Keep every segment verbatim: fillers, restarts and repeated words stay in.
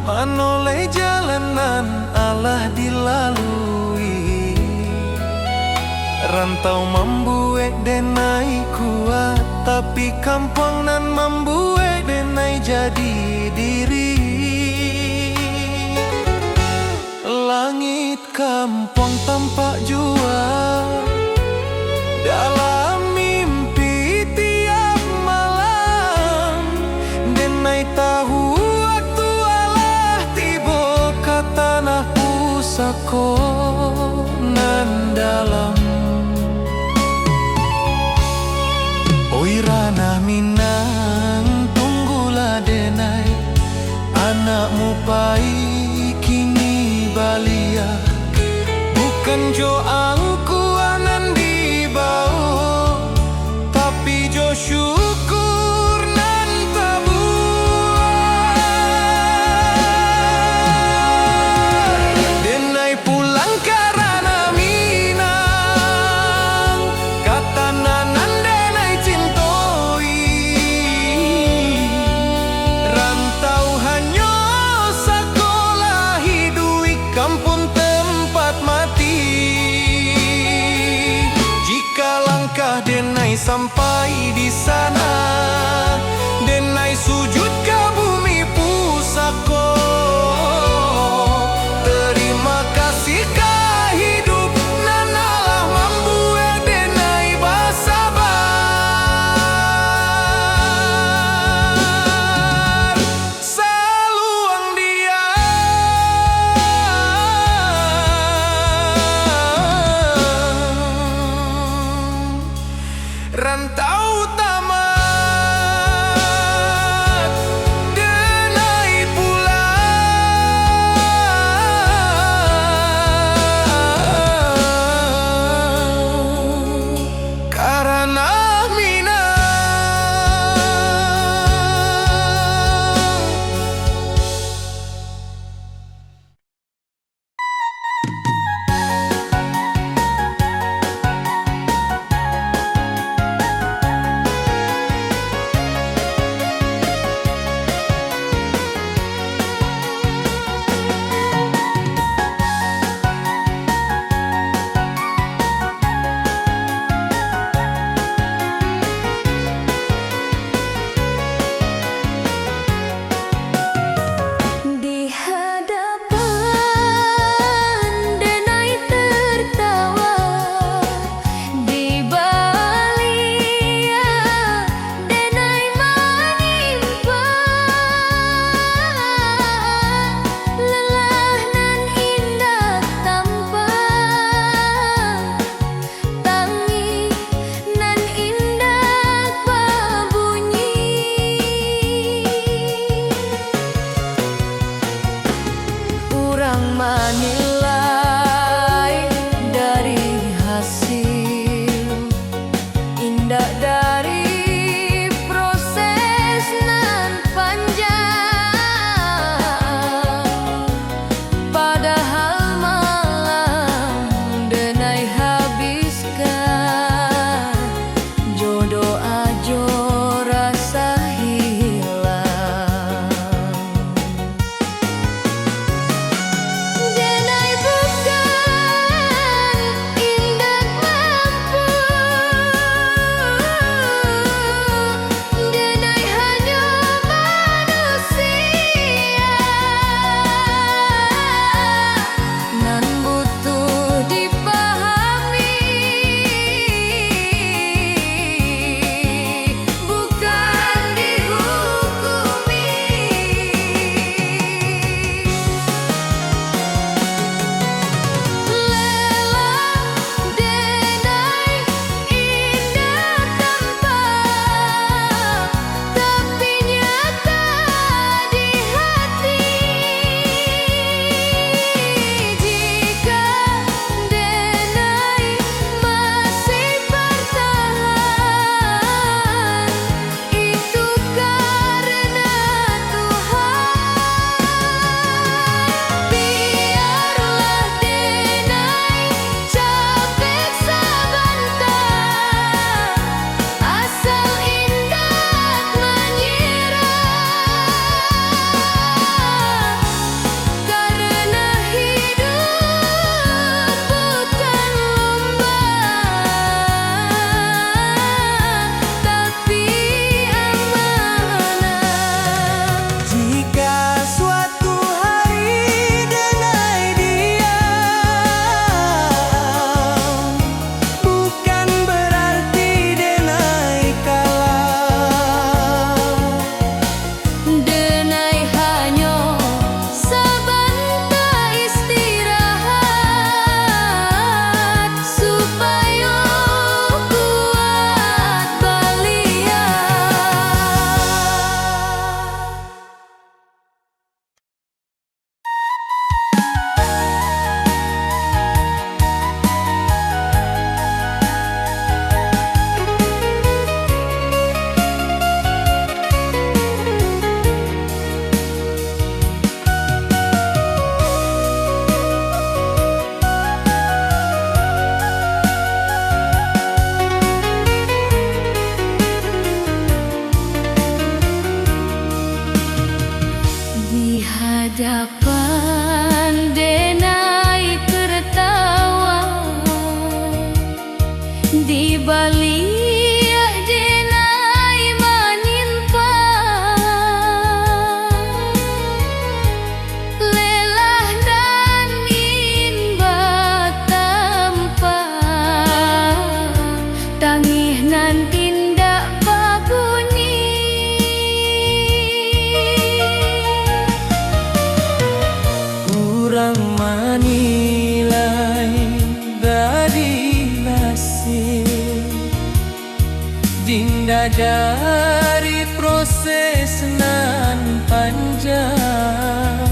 Mano lai jalan nan alah dilalui. Rantau mambuek denai kuat, tapi kampuang nan mambuek denai jadi diri. Langik kampuang tampak jua dalam mimpi tiap malam. Denai tahu waktu alah tibo ka tanah pusako nan dalam. Oi Ranah Minang, tunggulah denai, anakmu pai kini baliak. Bukan jo angku nan dibaok, tapi jo syukur nan tabuak. Denai pulang ka Ranah Minang, ka tanah nan denai cintoi. Rantau hanyo sakolah, iduik kampuang tempat mati. Jika langkah denai sampai di sana, denai sujud ka bumi pusako. Terima kasih ka hidup nan alah mambuek denai basabar. Saluang diam, rantau tamat, denai pulang ka Ranah Minang. Di hadapan denai tertawa, di baliak denai manyimpan, lelah nan indak tampak, tangih nan indak babunyi. Urang manilai dari hasil, indak dari proses nan panjang. Padahal malam denai habiskan jo doa jo rasa hilang. Denai Hadapan denai tertawa, di baliak denai manimpa. Lelah nan in batampa, tangih nan indak babunyi. Urang manilai gadih lasih, dinda jari proses nan panjang.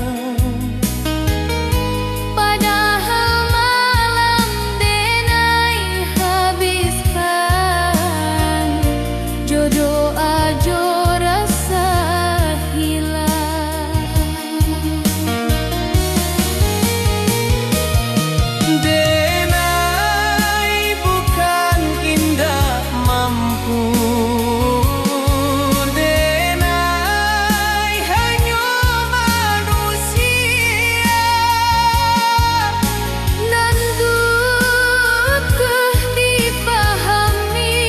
Padahal malam denai habiskan, jo doa jo rasa hilang. Denai bukan indak mampu, denai hanyo manusia. Nan butuh dipahami,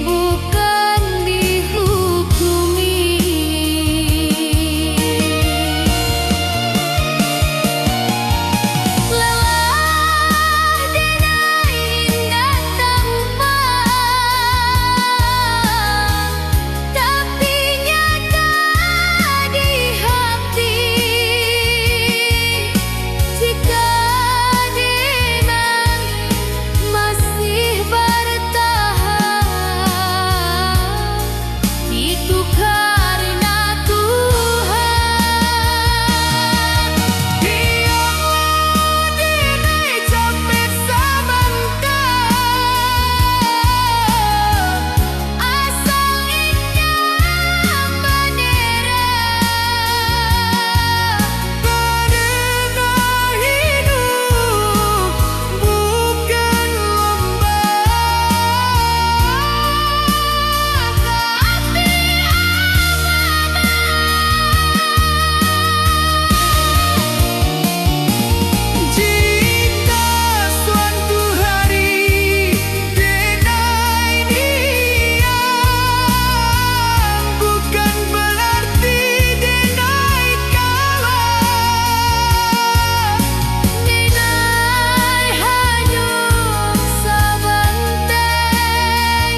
bukan dihukumi. Lelah denai indak tampan, tapi nyata di hati. Jika denai masih bartahan, itu karena Tuhan. Biarlah denai capek sabanta, asal indak bandera. Karena hidup bukan lomba, tapi amanah. Jika suatu hari denai diam, bukan berarti denai kalah. Denai hanyo sabanta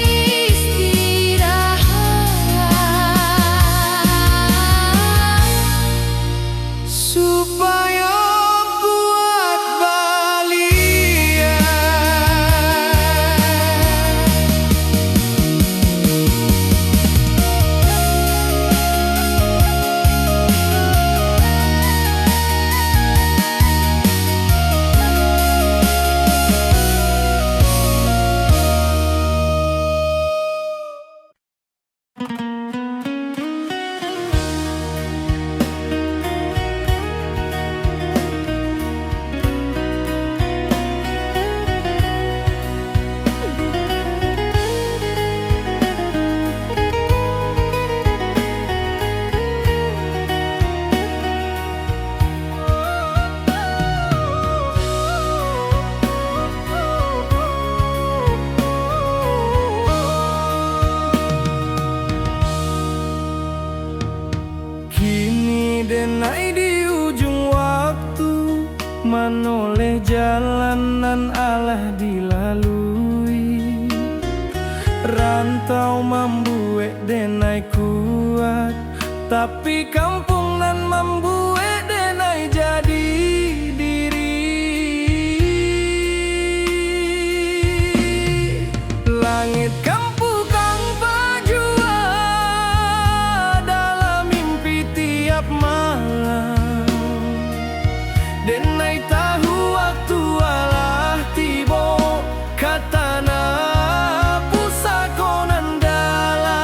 istirahat, supayo kuat baliak. Kini denai di ujung waktu, manoleh jalan nan alah dilalui. Rantau mambuek denai kuat, tapi kampuang nan mambuek denai jadi diri. Langik kampuang bajua dalam mimpi tiap malam. Denai tahu waktu alah tibo, ka tanah pusako nan dalam.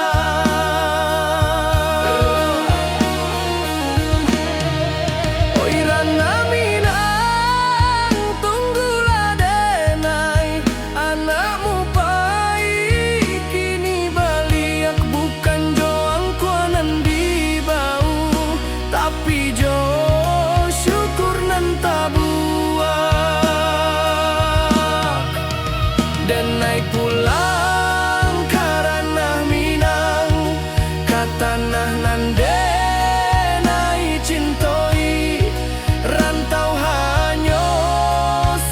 Tanah nan denai cintoi, rantau hanyo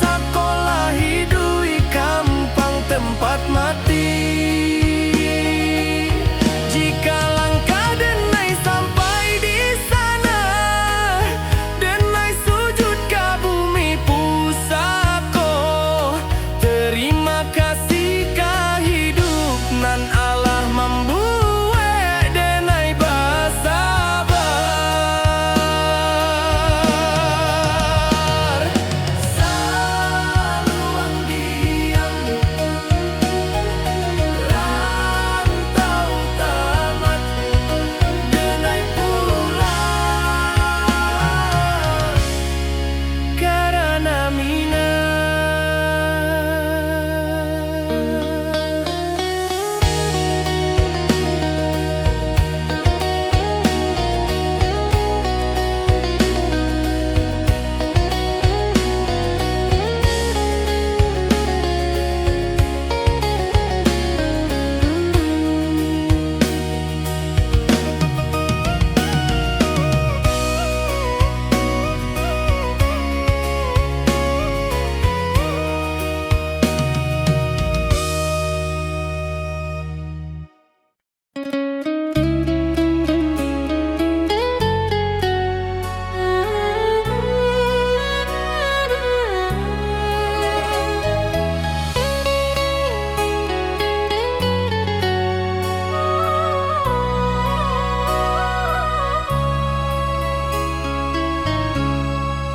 sakolah iduik kampang tempat mati. Jika langkah denai sampai di sana, denai sujud ka bumi pusako. Terima kasih ka hidup nan alah mambuek denai basabar. Saluang diam, rantau tamat, denai pulang karana minang.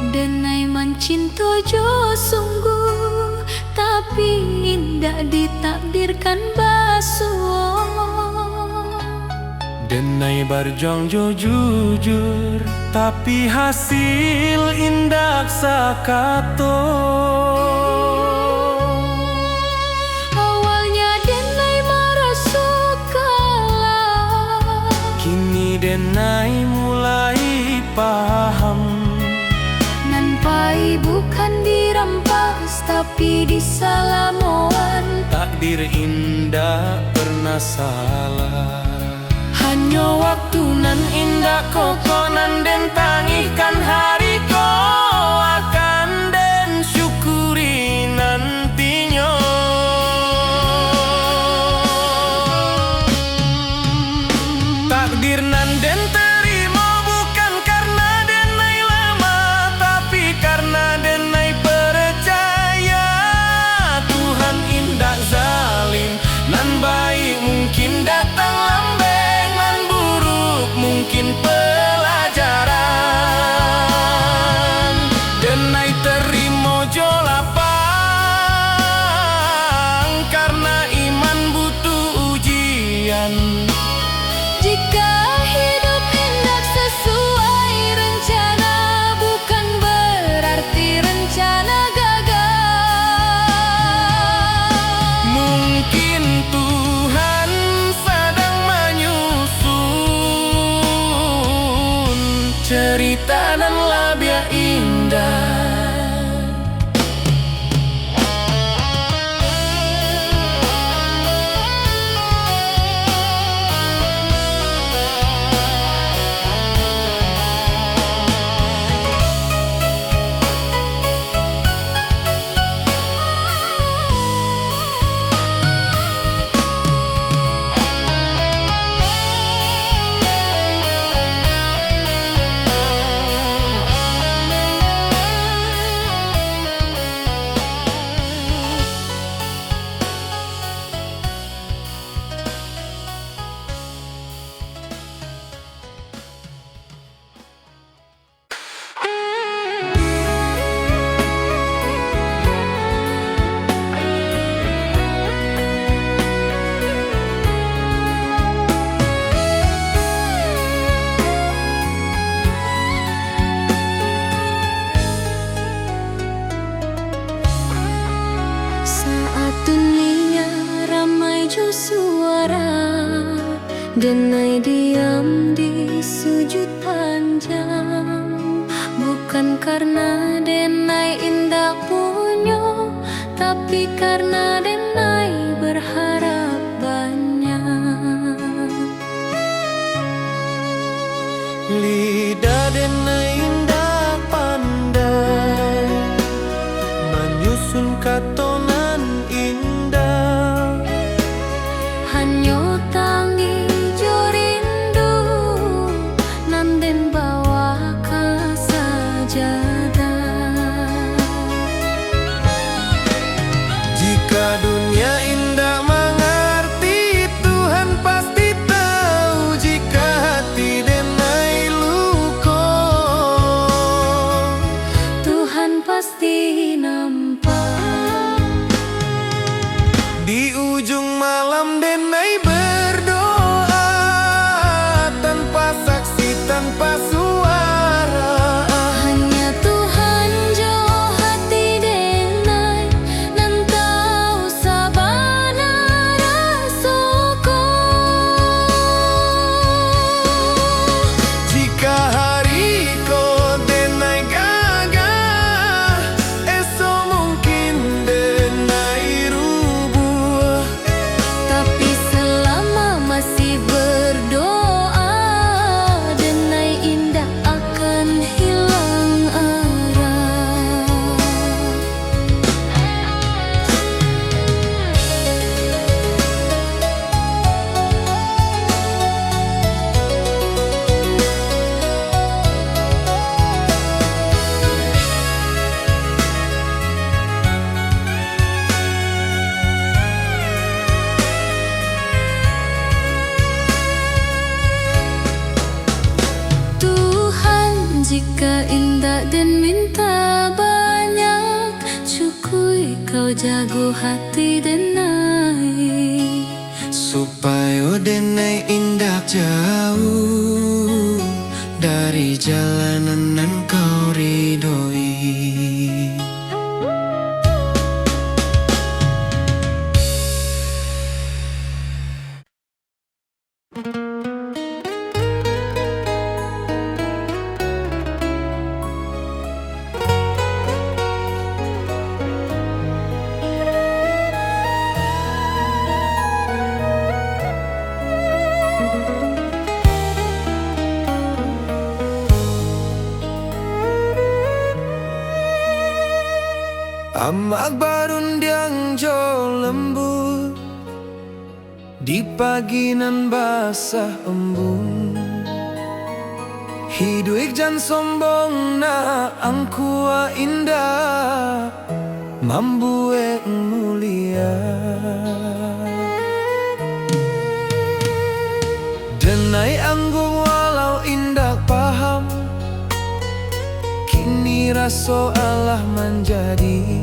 Denai mancinto jo sungguh, tapi indak ditakdirkan basuo. Denai barjuang jo jujur, tapi hasil indak sakato. Awalnya denai maraso kalah, kini denai mulai paham. Nan pai bukan dirampas, tapi disalamoan. Takdir indak pernah salah. Hanyo waktu nan indak kokoh nan den tangihkan hari ko akan den syukuri nantinyo. Takdir nan den tarimo bukan karena denai lamah, tapi karena denai percaya Tuhan indak zalim. Nan baik mungkin datang lambek, nan buruk mungkin pelajaran. Denai terimo jo lapang, karena iman butuh ujian. Jika hidup indak sesuai rencana, bukan berarti rencana gagal. Mungkin Tuhan sadang manyusun cerita nan labiah indah. Saat dunia ramai jo suara, denai diam di sujud panjang. Bukan karena denai indak punyo, tapi karena denai berharap banyak. Lidah denai indak pandai manyusun kato nan indah. Hanyo tangih jo rindu nan den bawa ka sajadah. Jika dunia indak mangarti, Tuhan pasti tahu. Jika hati denai luko, Tuhan pasti nampak. Di ujung malam denai berdoa, tanpa saksi, tanpa suara. Hanya Tuhan jo hati denai nan tahu sabana raso ko. Jika hari ko denai gagah, esok mungkin denai rubuah. Tapi selama masih berdoa, denai indak akan hilang arah. Tuhan, jika indak den minta banyak, cukuik Kau jago hati denai. Supayo denai indak jauah dari jalan nan Kau ridoi. Amak barundiang jo lembut, di pagi nan basah embun. Hiduik jan sombong nak, angku indak mambuek mulia. Denai anggun walau indak paham, kini raso alah manjadi.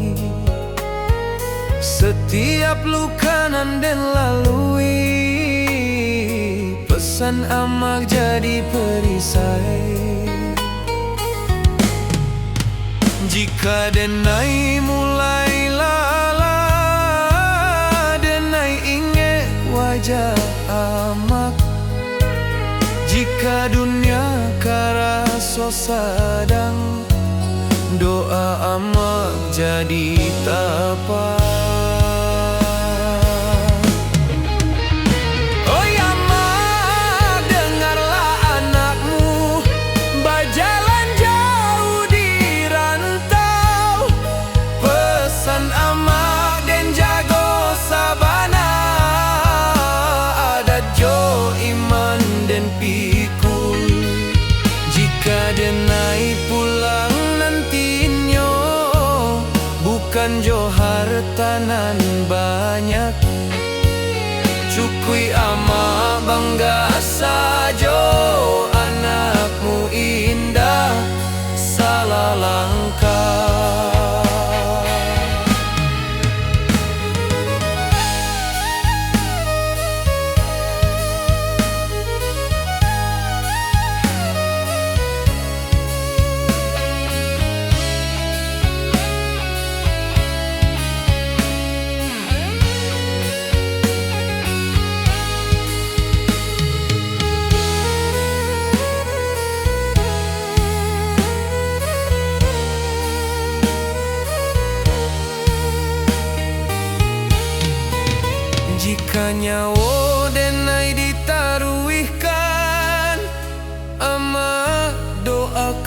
Satiap luka nan den lalui, pesan amak jadi perisai. Jika denai mulai lalah, denai ingek wajah amak. Jika dunia karaso sadang, doa amak jadi tapa. Oi amak, dengarlah anakmu bajalan jauh di rantau. Pesan amak den jago sabana, adat jo iman den pikul. Jika denai pulang nantinyo, bukan jo harta nan banyak, cukuik amak bangga sajo, anakmu indak salah langkah.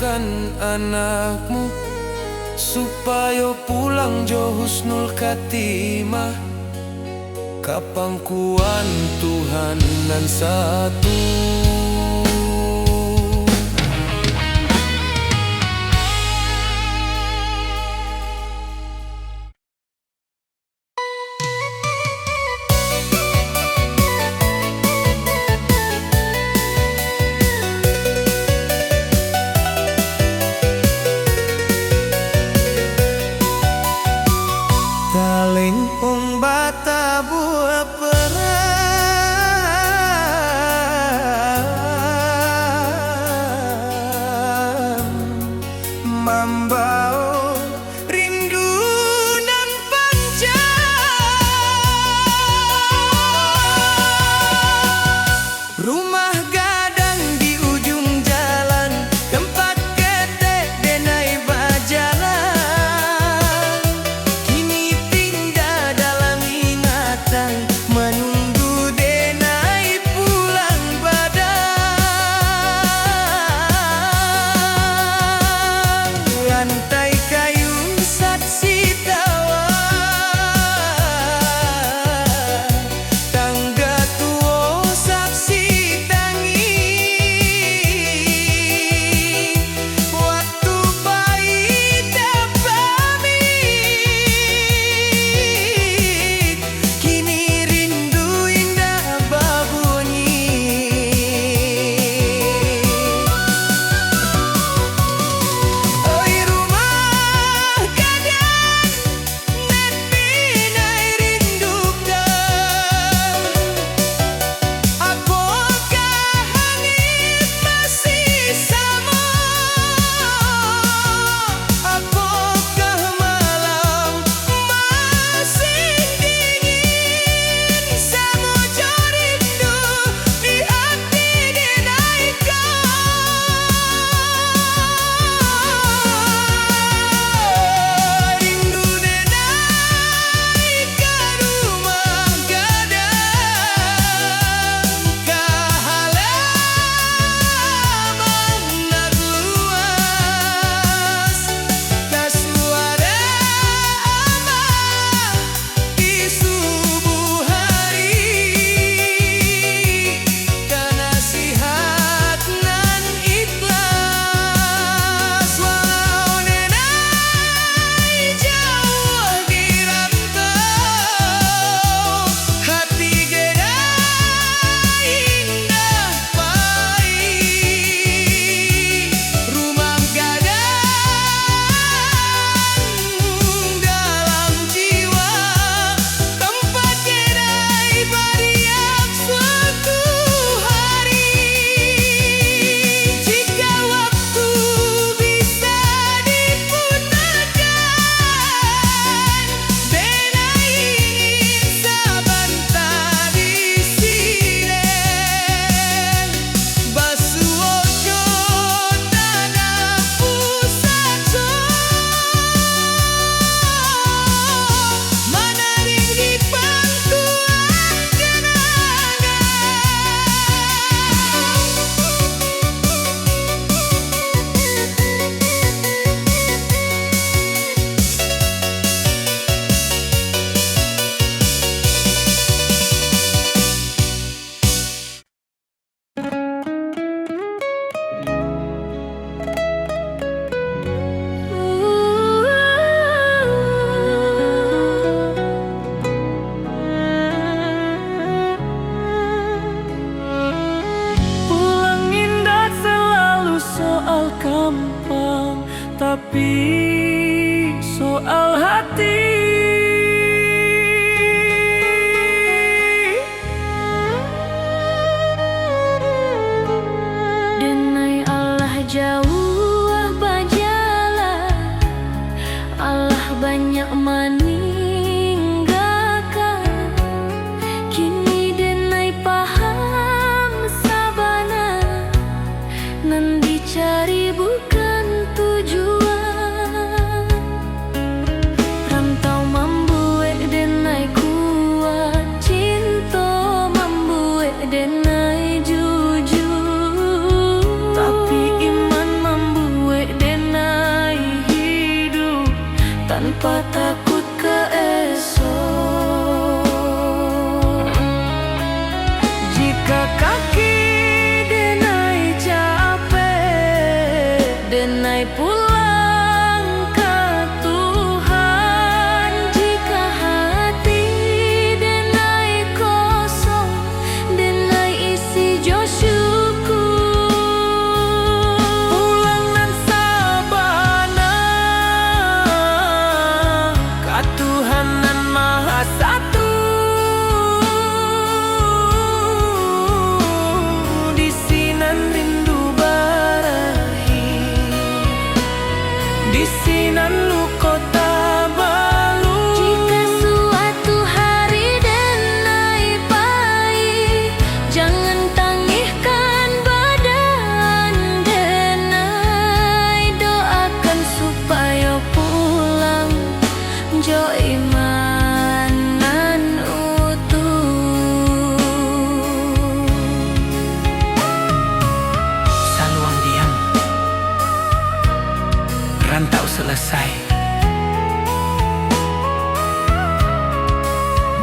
anakmu, supayo pulang jo husnul khatimah, ka pangkuan Tuhan nan satu. Talempong batabuah perang, mambao rindu nan panjang. Rumah gadang di ujung jalan, tempat ketek denai bajalan. Kini pindah dalam ingatan, manunggu denai pulang badan. Lantai kayu saksi tawa, tangga tuo saksi tangih. Waktu pai tapamit, kini rindu indak babunyi. Oi rumah gadang, nan pinai rindukan, apokah angin masih samo? Apokah malam masih dingin? Samo jo rindu di ati denai ko. Rindu denai ka rumah gadang, ka halaman nan luas, ka suara amah di subuh hari, ka nasihat nan ikhlas. Walau denai jauah di rantau, hati denai indah pai. Rumah gadang dalam jiwa, tempat denai badiam suatu hari. Jika waktu bisa diputarkan, denai ingin sabanta di siko, basuo jo tanah pusako, manarik di pangkuan kenangan. Pulang indak selalu soal gampang, tapi soal hati. Denai alah jauah bajalan, alah banyak maninggakan. Kini denai paham sabana, nan dicari bukan tujuan. Rantau Sai.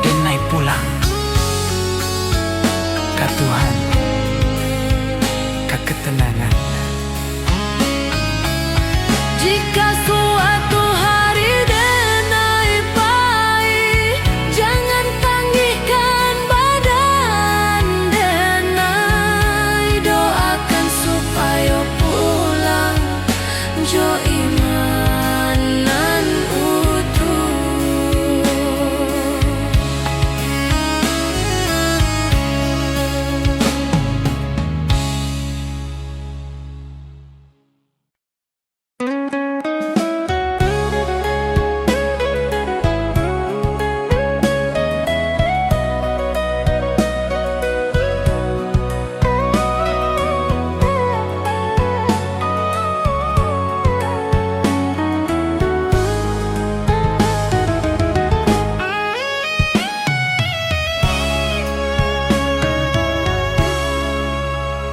Denai pulang ka Tuhan, ka ketenangan. Jika suatu hari denai pai, jangan tangihkan badan denai, doakan supayo pulang jo iman nan utuh.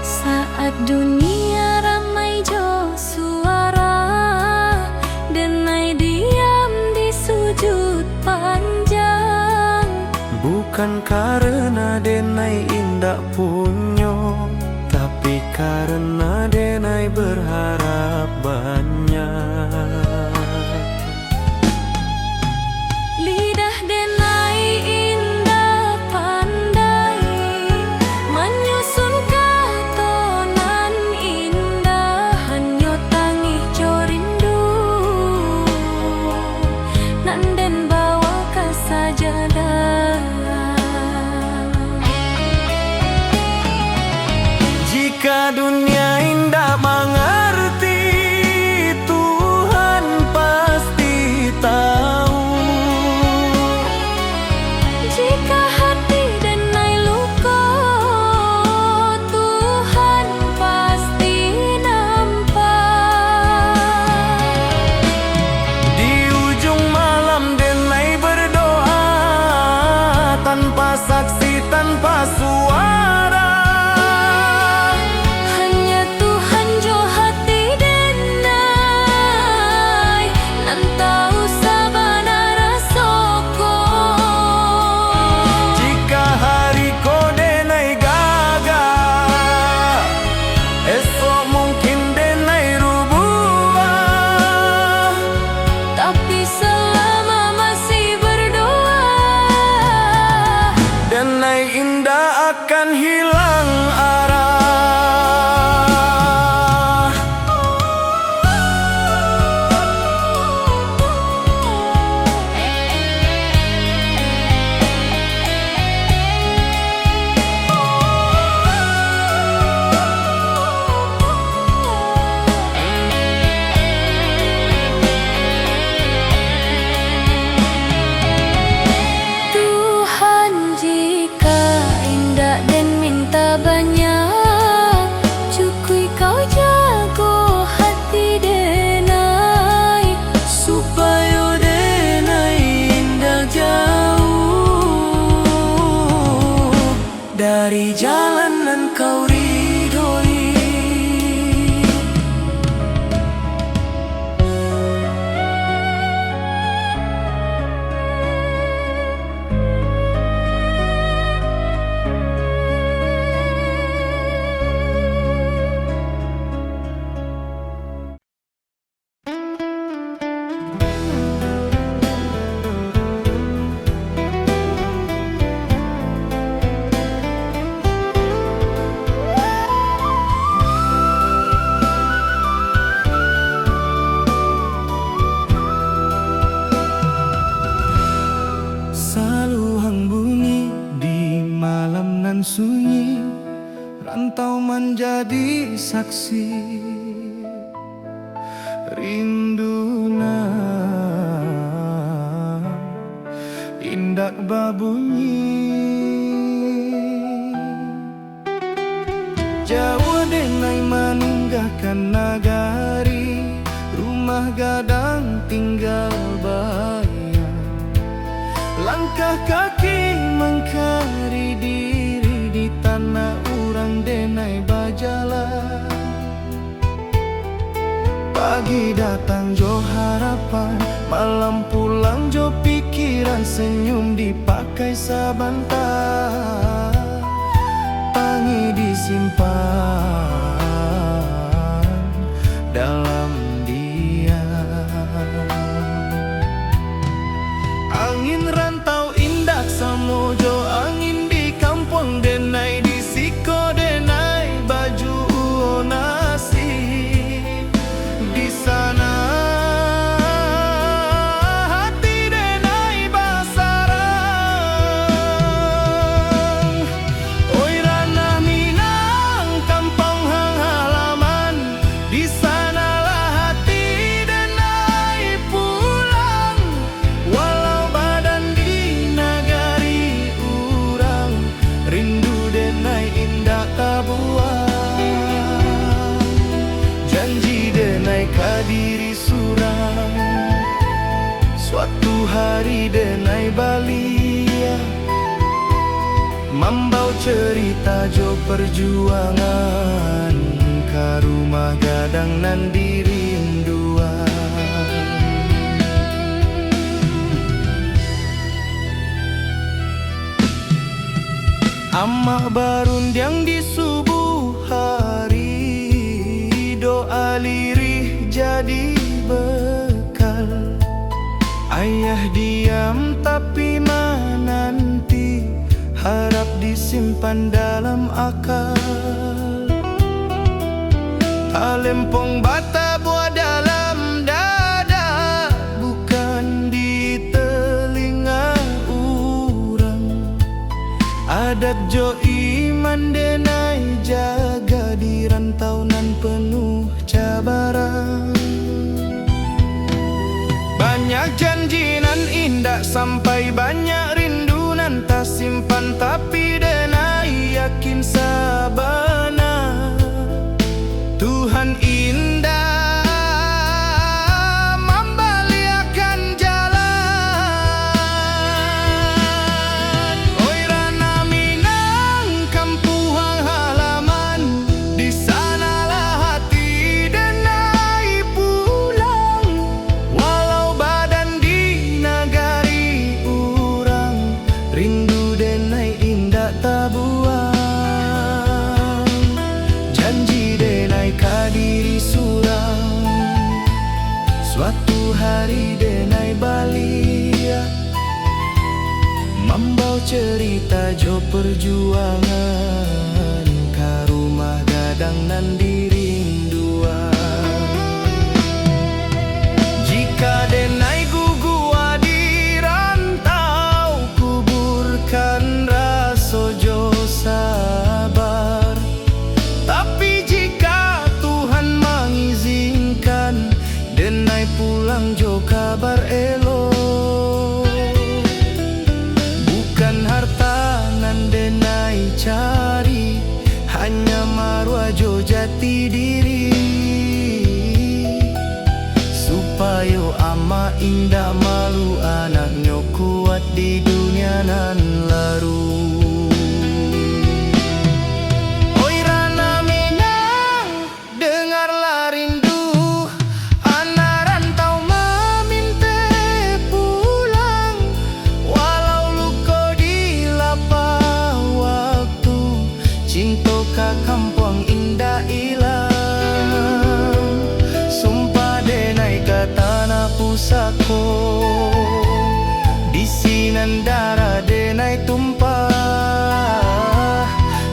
Saat dunia ramai jo suara, denai diam di sujud panjang. Bukan karena denai indak punyo, tapi karena denai berharap banyak. Lidah denai indak pandai manyusun kato nan indah, hanyo tangih jo rindu nan den bawa ka sajadah. Jika dunia indak mangarti, Tuhan pasti tahu. Jika hati denai luko, Tuhan pasti nampak. Di ujung malam denai berdoa, tanpa saksi, tanpa suara. Hanya Tuhan jo hati denai, nan tahu sabana raso ko. Jika hari ko denai gagah, esok mungkin denai rubuah. Tapi salama masih berdoa, denai indak akan hilang arah. Tuhan, jika indak den minta banyak, cukui kau jago hati denai, supayo denai indak jauah dari jalan nan kau ridoi. Saluhang bunyi di malam nan sunyi, rantau manjadi saksi. Rindu nan indak babunyi. Jauah denai maninggakan nagari, rumah gadang tinggal bayang. Langkah kaki mangkari diri, di tanah urang denai bajalan. Pagi datang jo harapan, malam pulang jo pikiran, senyum dipakai sabanta, tangih disimpan dalam diam. Angin rantau indak samo jo angin di kampuang, denai di siko denai bajuo nasib. Di sana hati denai basarang. Oi ranah Minang, kampuang halaman, di sanalah hati denai pulang. Walau badan di nagari urang, rindu denai indak tabuang. Janji denai ka diri surang, suatu hari denai baliak, mambao carita jo parjuangan ka rumah gadang nan dirinduan. Amak barundiang di subuh hari, doa lirih jadi bekal. Ayah diam tapi mananti, harap disimpan dalam akal. Talempong batabuah dalam dada, bukan di telinga urang. Adat jo iman denai jaga di rantau nan penuh cabaran. Banyak janji nan indak sampai, banyak rindu nan tasimpan, tapi denai yakin sabana Tuhan indak mambaliakan jalan. Oi ranah Minang, kampuang halaman, di sanalah hati denai pulang. Walau badan di nagari urang, rindu denai indak tabuang. Janji denai ka diri surang, suatu hari denai baliak, mambao carita jo parjuangan ka rumah gadang nan dirinduan. Jika denai guguah di rantau, kuburkan raso jo sabar. Tapi jika Tuhan mangizinkan, denai pulang jo kabar elok. Bukan harta nan denai cari, hanya maruah jo jati diri. Supayo amak indak malu, anaknyo kuat di dunia nan laruih. Oi ranah Minang, dengarlah rindu, anak rantau mamintak pulang. Walau luko dilapah waktu, cinto ka kampuang indak ilang. Sumpah denai ka tanah pusako, di sinan darah denai tumpah.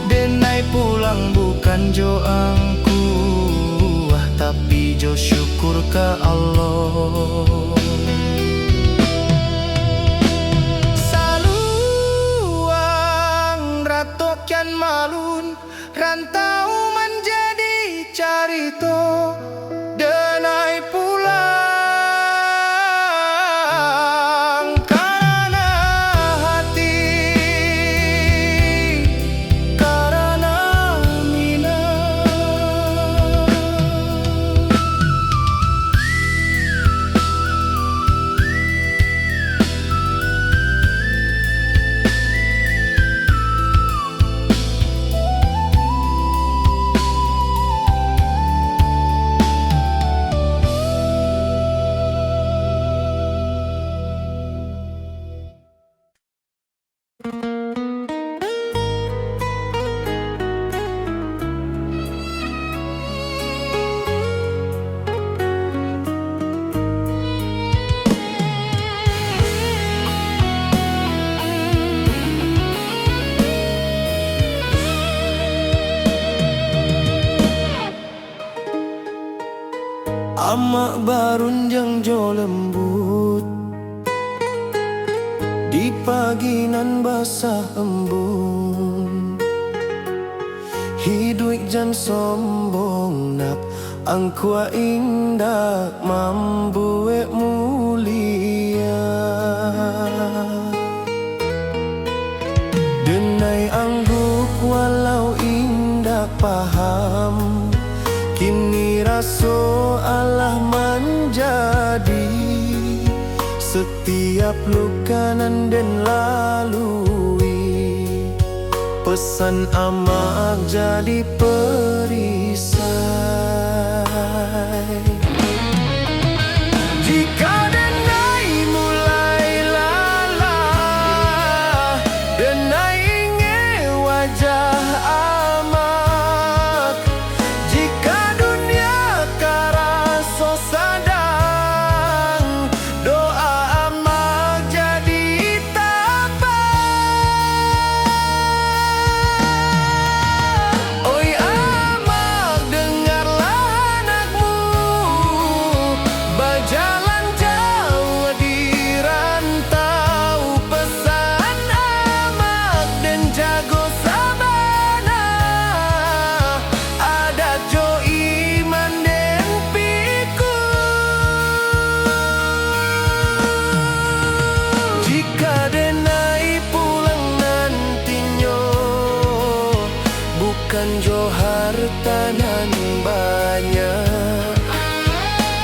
Denai pulang bukan jo angkuah, tapi jo syukur ka Allah. Saluang ratok kian malun, rantau manjadi carito, denai pulang karana hati, karana Minang. Amak barundiang jo lembut, di pagi nan basah embun. Hiduik jan sombong nak, angkuak indak mambuek mulia. Denai angguk walau indak paham, kini raso alah manjadi. Satiap luka nan den lalui, pesan amak jadi perisai. Jika denai mulai lalah, denai ingek wajah amak. Jika dunia karaso sadang, doa amak jadi tapa. Oi amak, dengarlah anakmu, bajalan jauah di rantau. Pesan amak den jago sabana, adat jo iman den pikun. Jika denai pulang nantinyo, bukan jo harta nan banyak,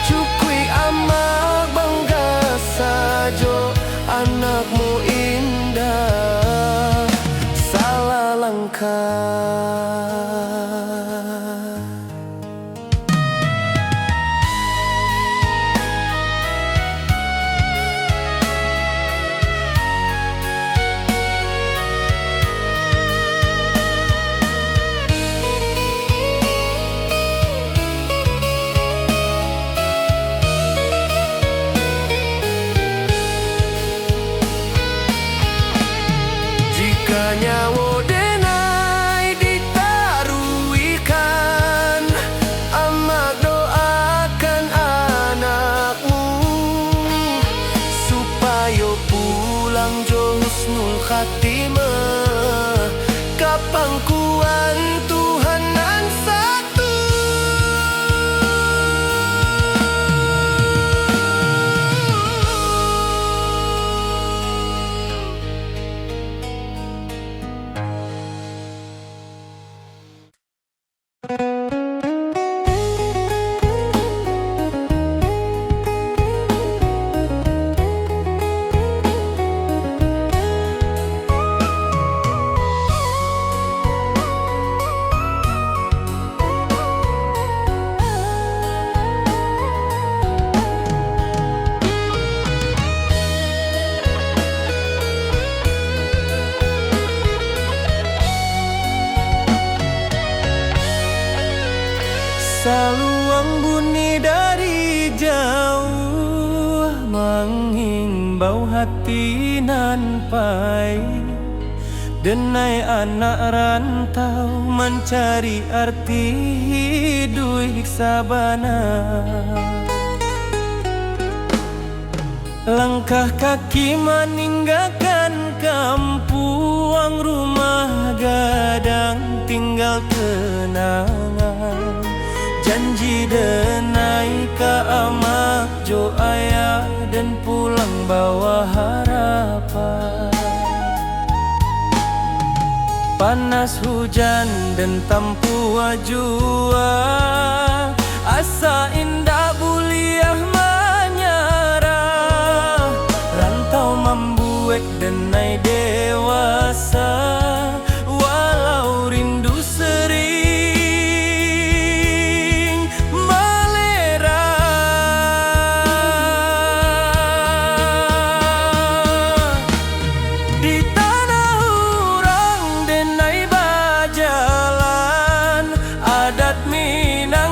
cukuik amak bangga sajo, anakmu indak salah langkah. Jika nyawo denai ditaruihkan, amak doakan anakmu, supayo pulang jo husnul khatimah, ka pangkuan Tuhan nan satu. Saluang bunyi dari jauah, mangimbau hati nan pai. Denai anak rantau mancari arti hiduik sabana. Langkah kaki maninggakan kampuang, rumah gadang tinggal kenangan. Janji denai ka amak jo ayah, den pulang bawa harapan. Panas hujan den tampuah jua, asa indak buliah manyarah. Rantau mambuek denai dewasa, walau rindu sering malera. Di tanah urang denai bajalan, adat Minang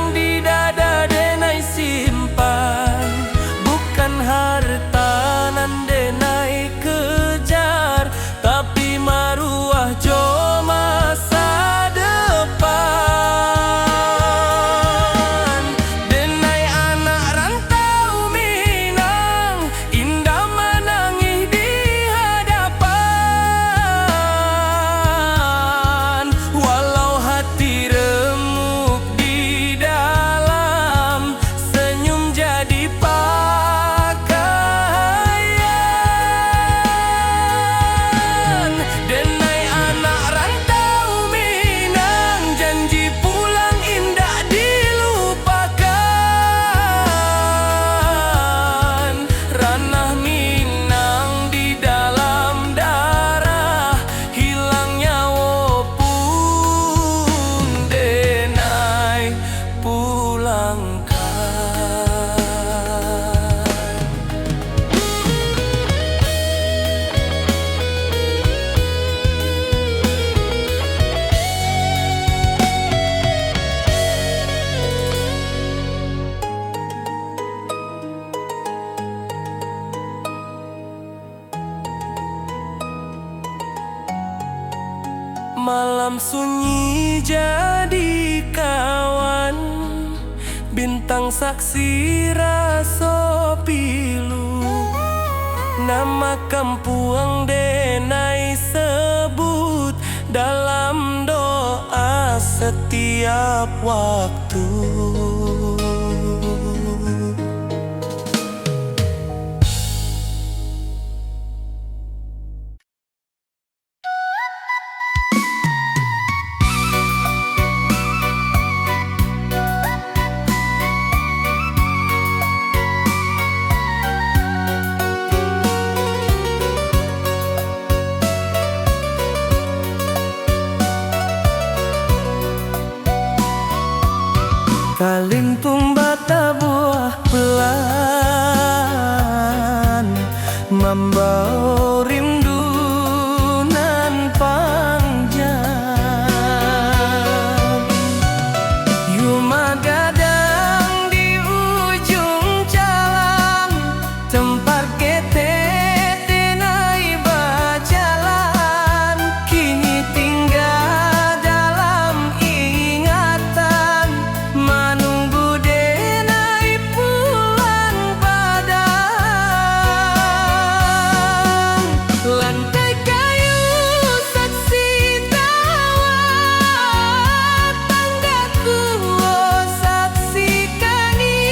Sunyi jadi kawan, bintang saksi raso pilu. Nama kampuang denai sebut dalam doa setiap waktu. Kalintong batabuah pelan, mambawa rindu nan panjang. Rumah gadang di ujung jalan, tempat ketek denai bajalan, kini tinggal dalam ingatan, manunggu denai pulang padan. Lantai kayu saksi tawa, tangga tuo saksi kani.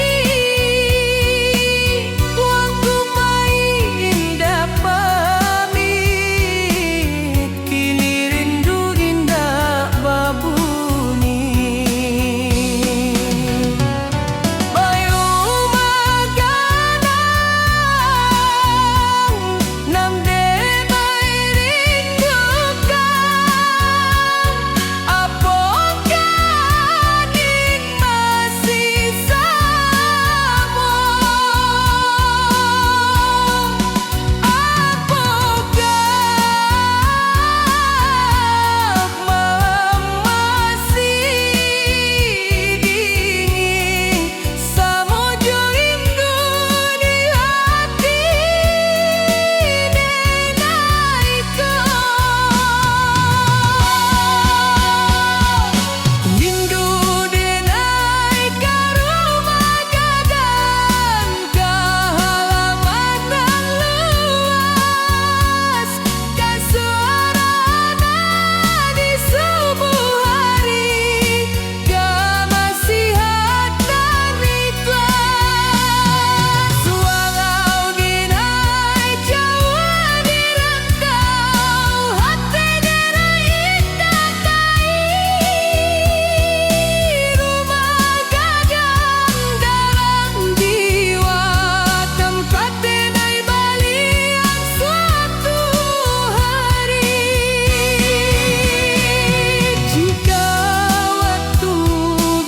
Waktu pai indak pamit, kini rindu indak babunyi. Bayu maganang, nan dek barindukan, apokoh masih samo? Apokoh malam masih dingin, samo jo rindu di hati denai ko? Rindu denai ka rumah gadang, ka halaman nan luas, ka suara anak di subuh hari, ka masihat nan ikhlas. Walau denai jauah di rantau, hati denai indak pai. Rumah gadang dalam jiwa, tempat denai baliak suatu hari. Jika waktu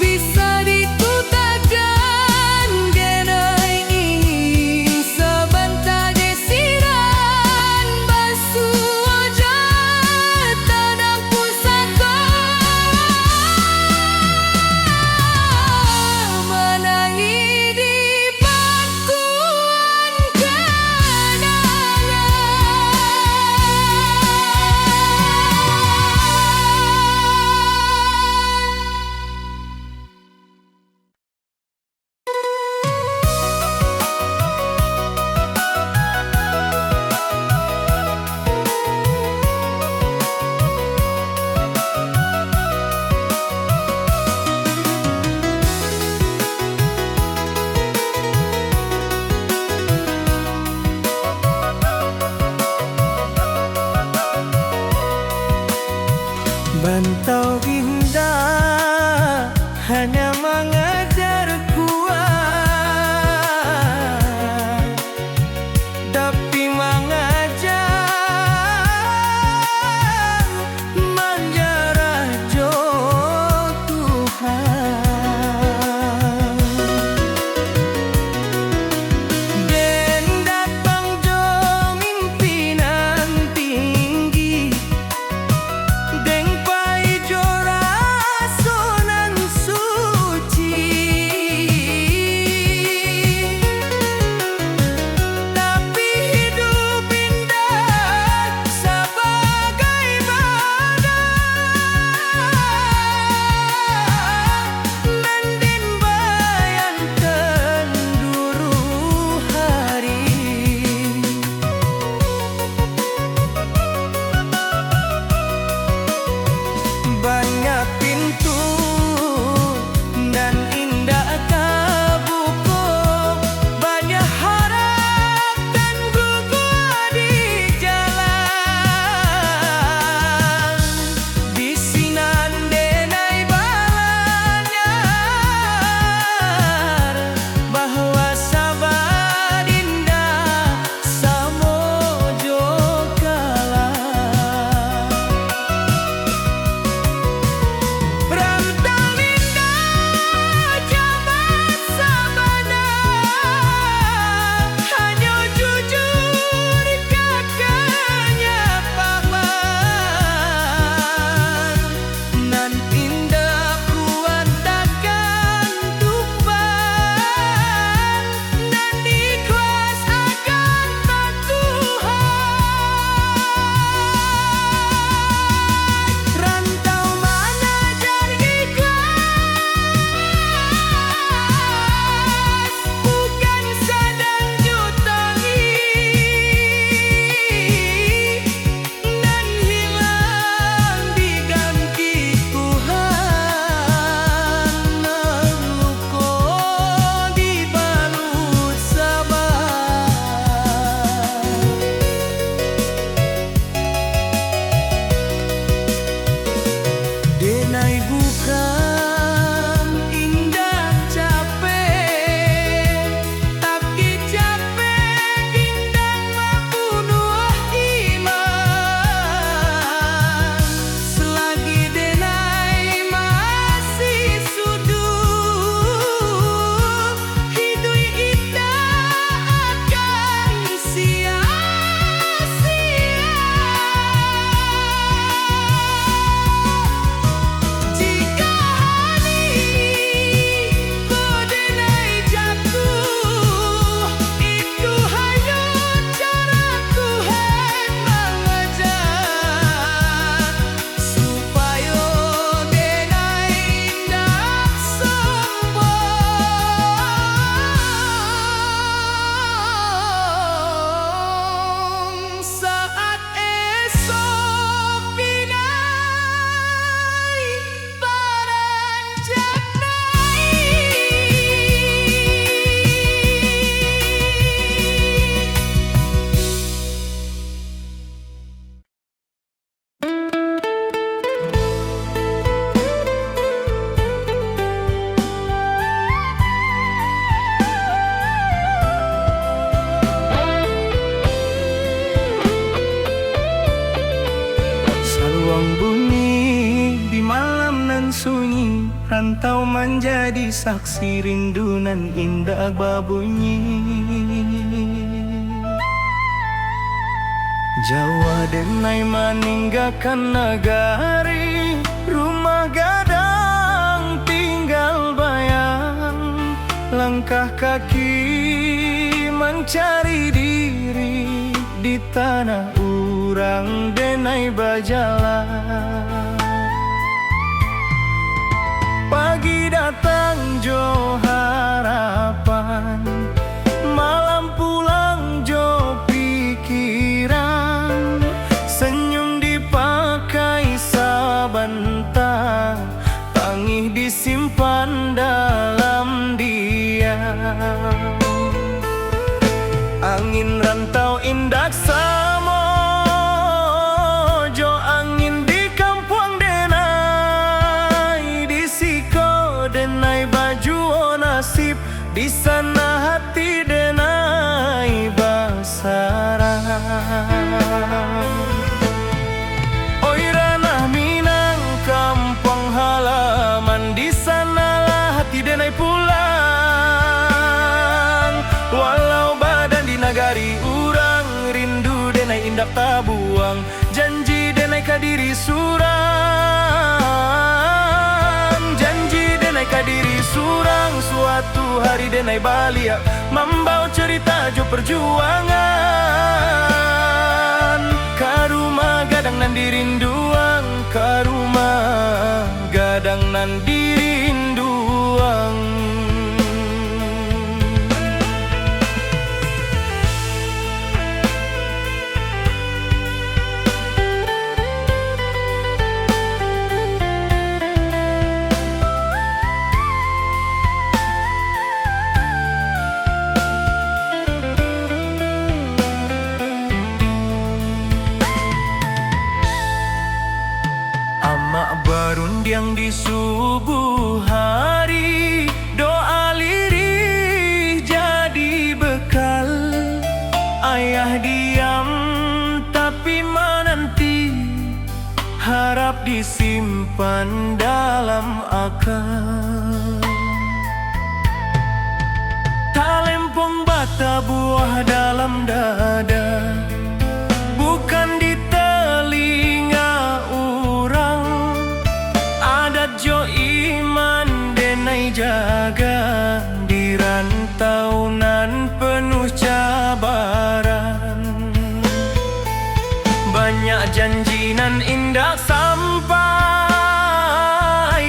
bisa diputakan, denai ingin sabanta dek sinan basuo jo tanah pusako, manangih di bangkuan kanangan. Bantau indak hanya mangajar kuat, tapi mangajar manjarah jo Tuhan. Den datang jo mimpi nan tinggi, den pai jo raso nan suci. Tau manjadi saksi rindu nan indak babunyi. Jauah denai maninggakan nagari, rumah gadang tinggal bayang, langkah kaki mancari diri. Di tanah urang denai bajalan. Pagi datang jo harapan, malam pulang jo pikiran. Senyum dipakai sabanta, tangih disimpan dalam diam. Angin rantau indak samo jo angin di kampuang denai. Di siko denai bajuo nasib, di sana hati denai basarang. Oi ranah Minang, kampuang halaman, di sanalah hati denai pulang. Walau badan di nagari urang, rindu denai indak tabuang. Janji denai ka diri surang, janji denai ka diri surang. Suatu hari denai baliak, mambao carita jo parjuangan. Ka rumah gadang nan dirinduang, ka rumah gadang nan dirinduang. Amak barundiang di subuh hari, doa lirih jadi bekal. Ayah diam tapi mananti, harap disimpan dalam aka. Talempong batabuah dalam dada, bukan di talinga urang. Adat jo iman denai jaga, di rantau nan penuh cabaran. Banyak janji nan indak sampai,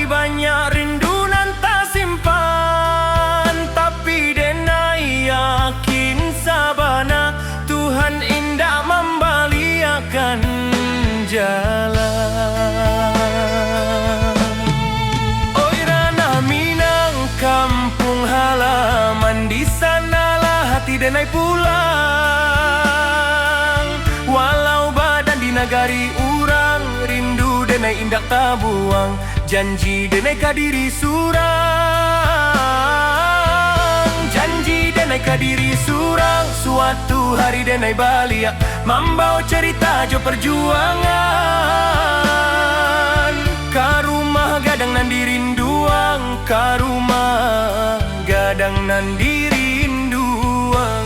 banyak rindu nan tasimpan, tapi denai yakin sabana, Tuhan indak mambaliakan jalan. Oi ranah Minang, kampuang halaman, di sanalah hati denai pulang. Walau badan di nagari urang, rindu denai indak tabuang. Janji denai ka diri surang, janji denai ka diri surang. Suatu hari denai baliak, mambao carita jo parjuangan. Ka rumah gadang nan dirinduang, ka rumah gadang nan dirinduang.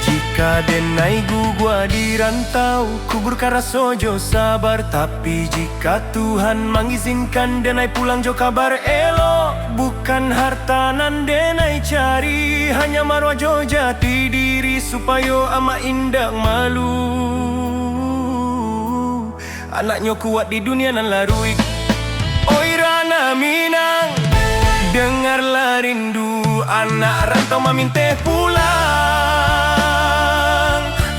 Jika denai guguah di rantau, kuburkan raso jo sabar. Tapi jika Tuhan mangizinkan denai pulang jo kabar elok, bukan harta nan denai cari, hanya maruah jo jati diri, supayo amak indak malu. Anaknyo kuat di dunia nan laruik. Oi ranah Minang, dengarlah rindu anak rantau maminteh pulang.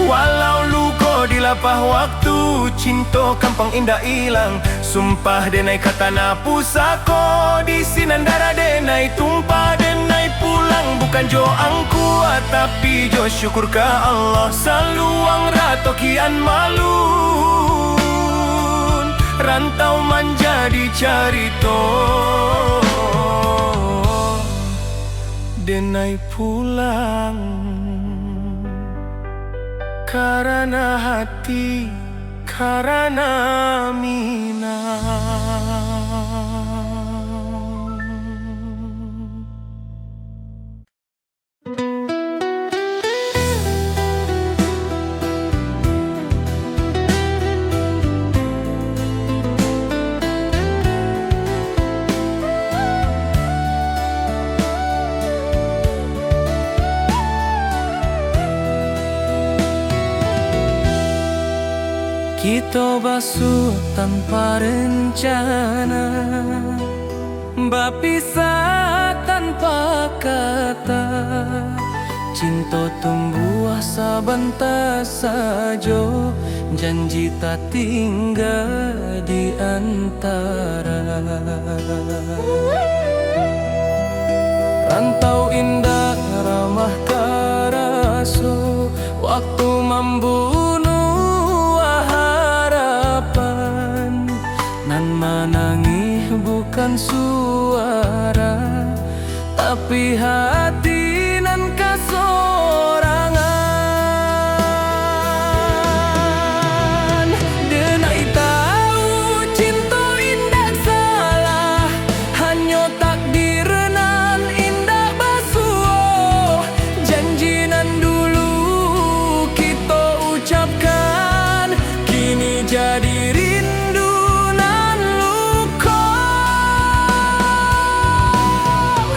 Walau luko dilapah waktu, cinto kampuang indak ilang. Sumpah denai ka tanah pusako, di sinan darah denai tumpah. Denai pulang bukan jo angkuah, tapi jo syukur ka Allah. Saluang rato kian malun, rantau manjadi carito. Denai pulang karana hati, karana Minang. Kito basuo tanpa rencana, bapisah tanpa kata. Cinto tumbuah sabanta sajo, janji tatingga di antara. Rantau indak ramah taraso, waktu mambunuh harapan. Nan manangih bukan suara, tapi hati nan kasorangan. Denai tahu cinto indak salah, hanyo takdir nan indak basuo. Janji nan dulu kito ucapkan, kini jadi rindu nan luko.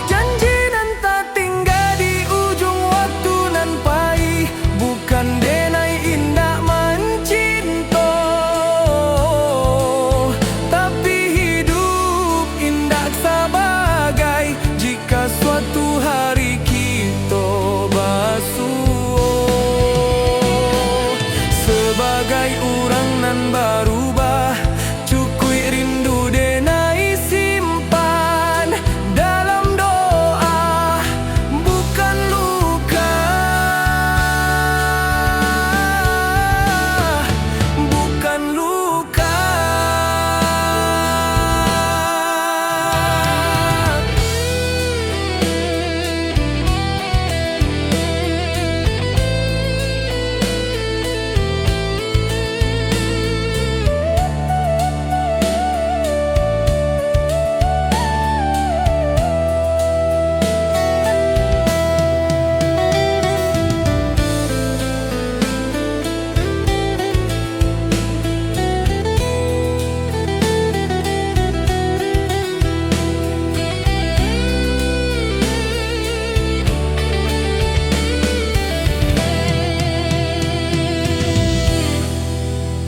Janji nan tatingga di ujuang waktu nan pai, bukan denai indak mancinto, tapi hidup indak sabagai. Jika suatu hari kito basuo, sabagai urang nan barubah, cukuik rindu denai simpan dalam doa, bukan luka, bukan luka.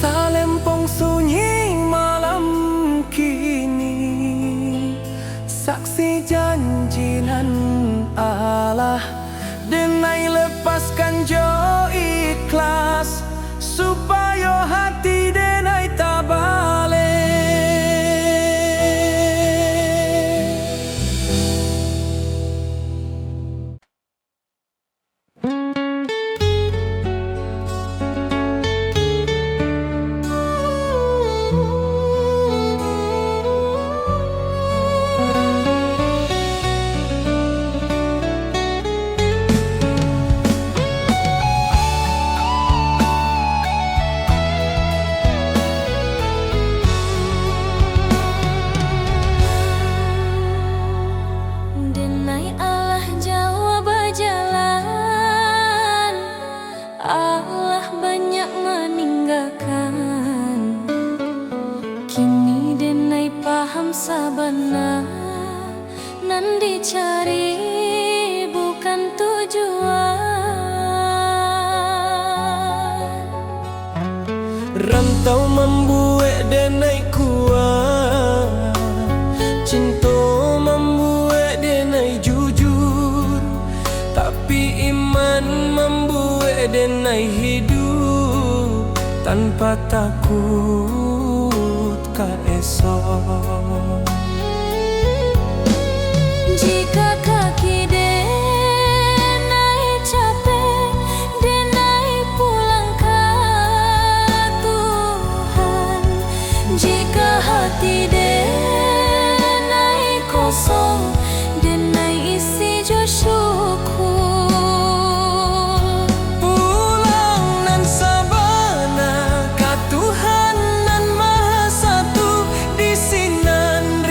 Talempong sunyi malam kini, saksi janji nan alah. Denai lepaskan jo ikhlas, supayo hati denai tabaleh. Denai alah jauah bajalan, alah banyak maninggakan. Kini denai paham sabana, nan dicari bukan tujuan. Rantau mambuek denai kuat, cinto mambuek denai jujur, tapi iman mambuek denai hidup tanpa takuik ka esok. Jika kaki denai capek, denai pulang ka Tuhan. Jika hati denai kosong, denai isi jo syukur. Pulang nan sabana ka Tuhan nan Maha Satu, di sinan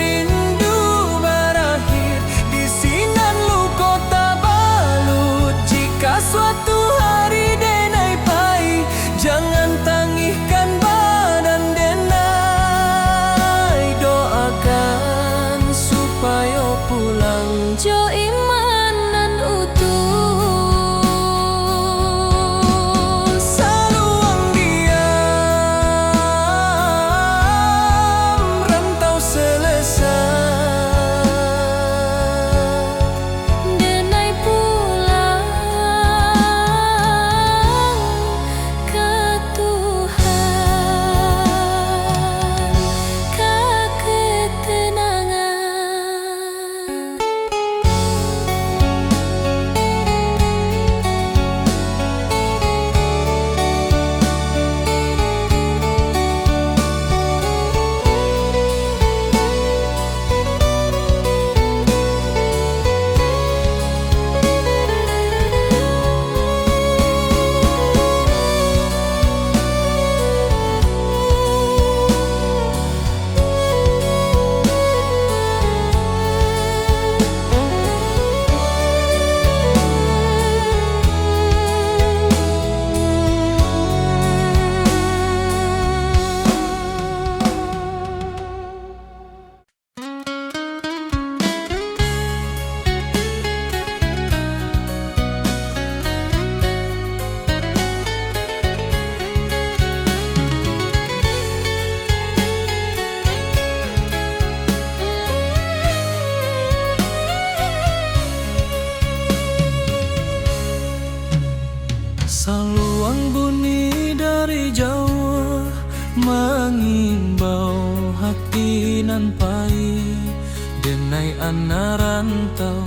Denai anak rantau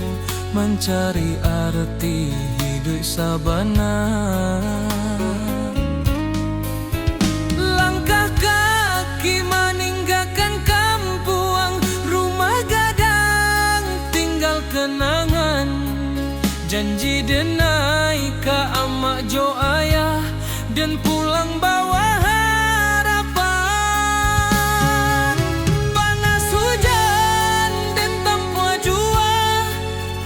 mancari arti hiduik sabana. Langkah kaki maninggakan kampuang, rumah gadang tinggal kenangan. Janji denai ka amak jo ayah, den pulang bawa harapan. Panas hujan den tampuah jua,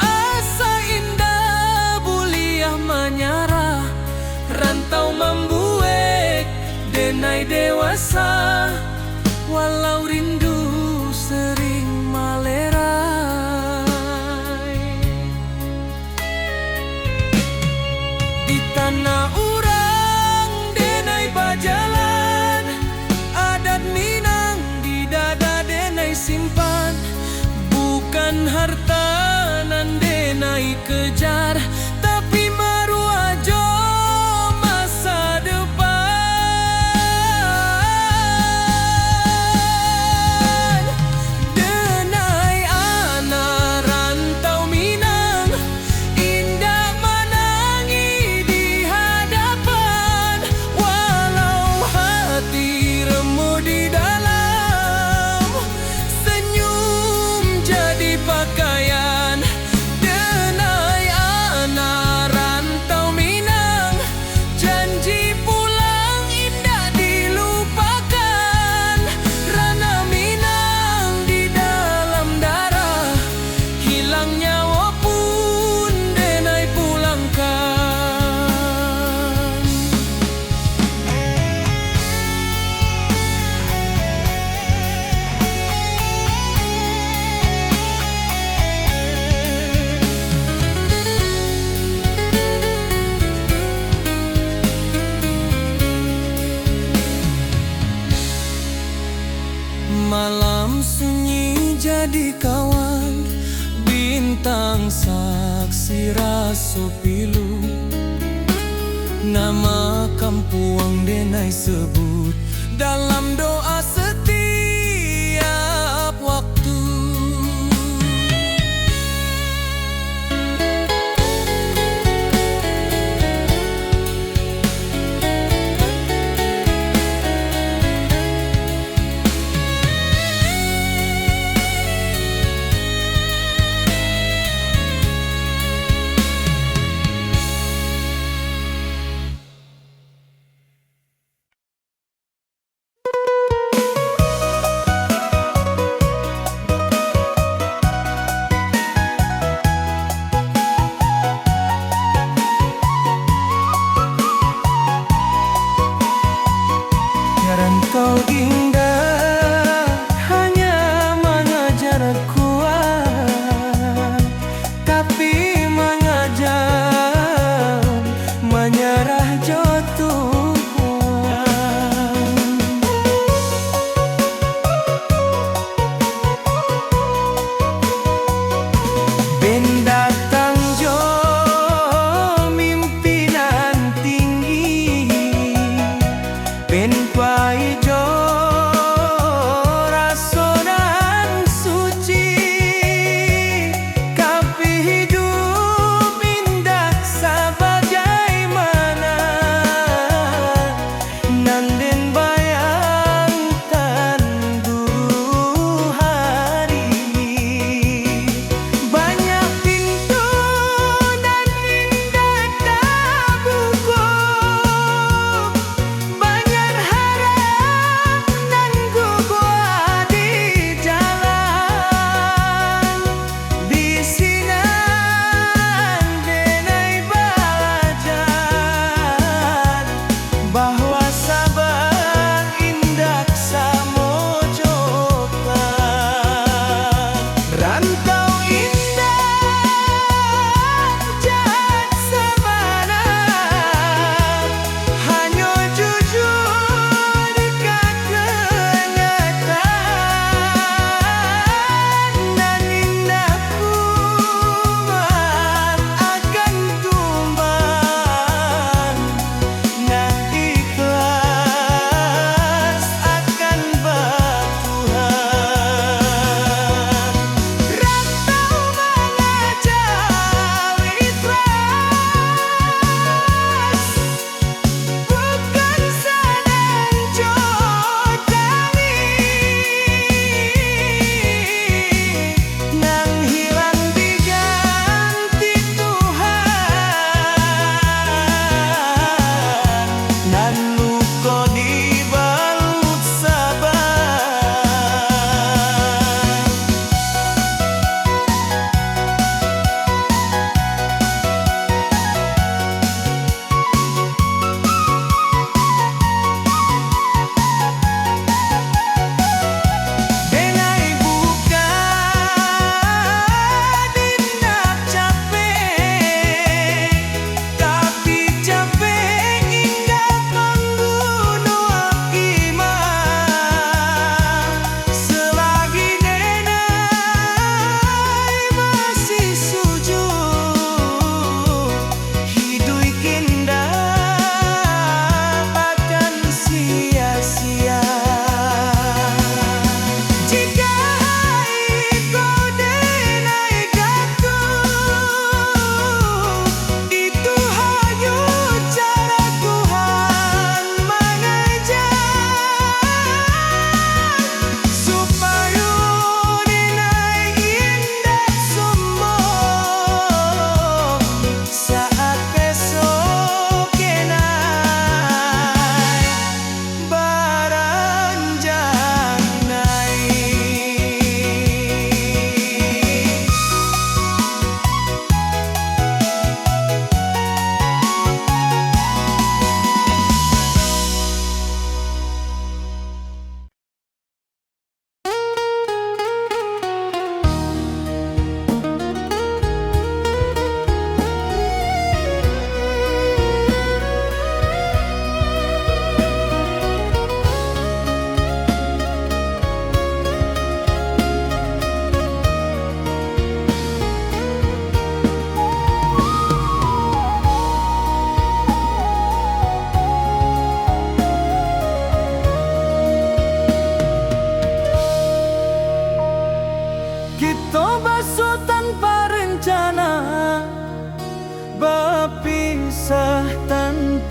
asa indak buliah manyarah. Rantau mambuek denai dewasa, walau rindu sering malerai. Di tanah urang denai bajalan, adat Minang di dada denai simpan. Bukan harta nan denai kejar, tapi maruah jo masa depan. Denai anak rantau Minang, indak manangih di hadapan, walau hati remuk di dalam, senyum jadi pakaian. Denai anak rantau Minang, janji pulang indak dilupakan. Ranah Minang di dalam darah, hilang nyawo pun denai pulangkan. Malam sunyi jadi kawan, bintang saksi raso pilu. Nama kampuang denai sebut dalam doa setiap waktu.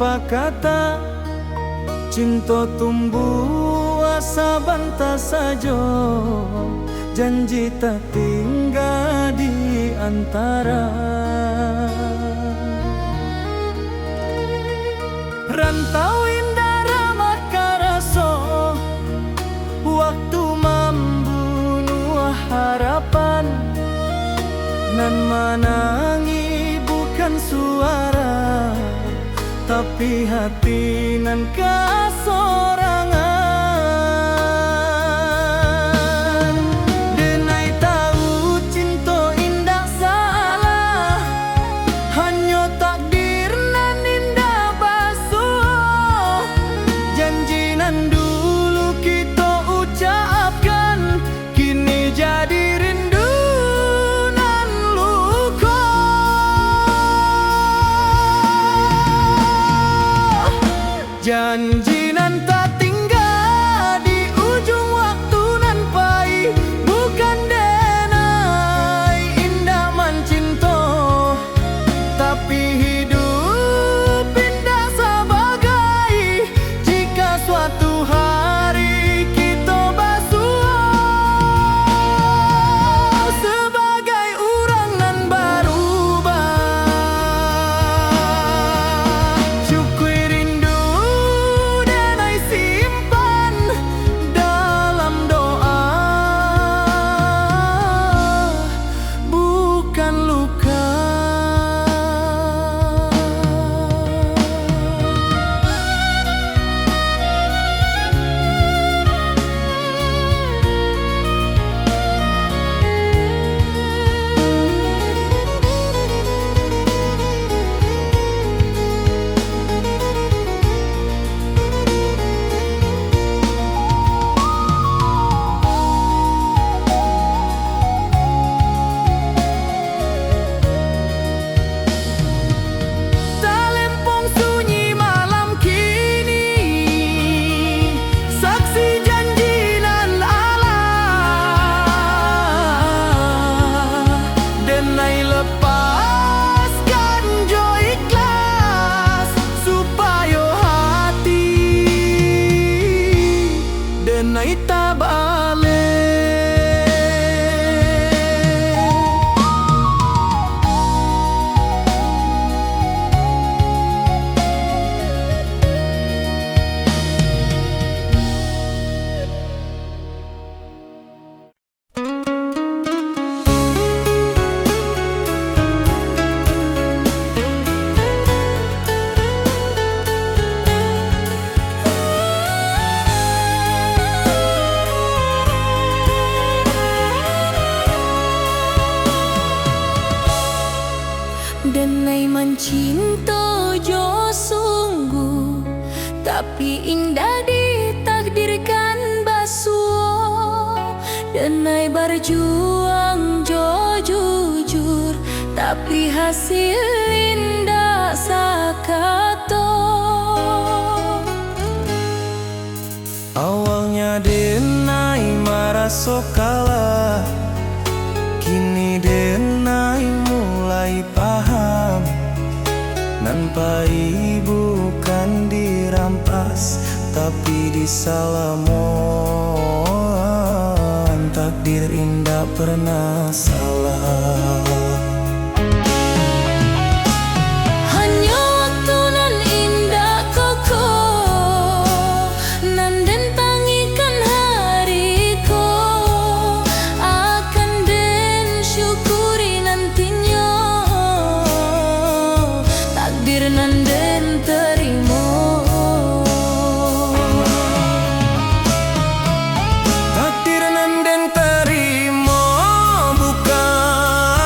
Pakata, cinto tumbuah sabanta sajo, janji tatingga di antara. Rantau indak ramah karaso, waktu mambunuah harapan. Nan manangih bukan suara, tapi hati nan kasorangan. Denai tahu cinto indak salah, hanyo takdir nan indak basuo. Janji nan dulu kito ucapkan, kini jadi rindu nan luko. Janji nan tatingga di ujuang waktu nan pai, bukan denai indak mancinto, tapi hidup indak sabagai. Jika suatu hari kito basuo sabagai urang nan barubah, syukur rindu denai simpan dalam doa, bukan luka. Talempong sunyi malam kini, saksi janji nan alah. Denai lepaskan jo ikhlas, supayo hati denai tabaleh. Denai mancinto jo sungguh, tapi indak ditakdirkan basuo. Denai barjuang jo jujur, tapi hasil indak sakato. Awalnya denai maraso kalah, kini denai mulai paham. Nan pai bukan dirampas, tapi disalamoan. Takdir indak pernah salah. Hanyo waktu nan indak kokoh, nan den tangikan hari ko, akan den syukuri nantinyo, takdir nan den tarimo. Takdir nan den tarimo bukan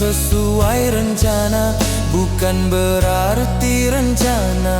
sesuai rencana, bukan berarti rencana